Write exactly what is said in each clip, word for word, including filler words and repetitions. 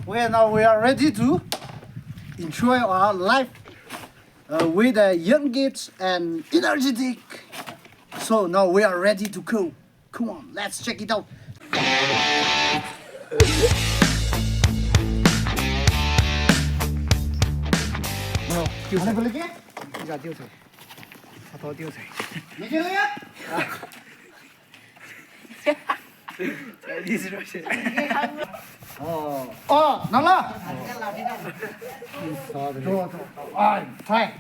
Okay, now we are ready to enjoy our life uh, with the young kids and energetic. So now we are ready to go. Come on, let's check it out. Oh, nala. Ai, fine.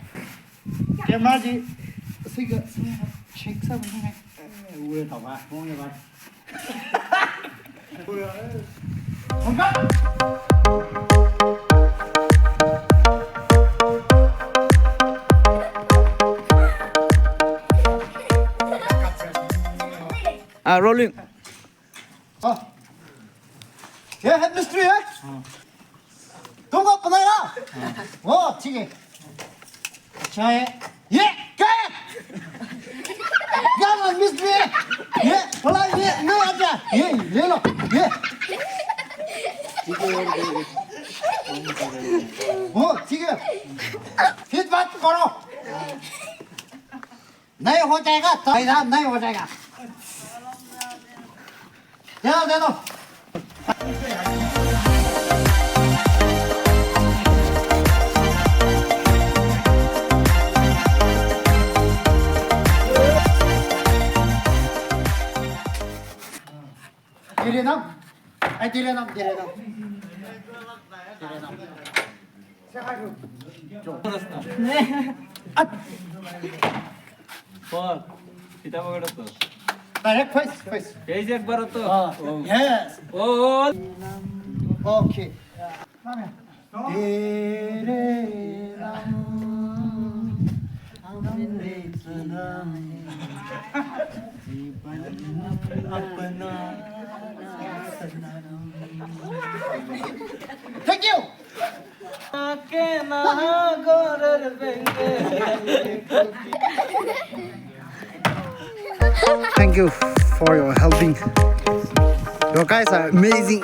Camera ji, siga, check sa, buni ngai. Ue tau ba, mong ya ba. Ah, rolling. Oh. Ye headmistress ye? तुमको बनाया? वो ठीक है। अच्छा है। ये क्या है? क्या हेडमिस्ट्री है? ये भला ये नहीं आता। ये ले लो। ये। वो ठीक है। फिर बात करो। नहीं हो जाएगा, भाई साहब, नहीं हो जाएगा। दे दो, दे दो। Dire nam. Ai, dire nam, dire nam. Dire nam. Four. Kita pagad to. Direct face, face. Face ek bar to. Ah, oh. Yes. Oh. Okay. Dire nam. Thank you. Thank you for your helping. You guys are amazing.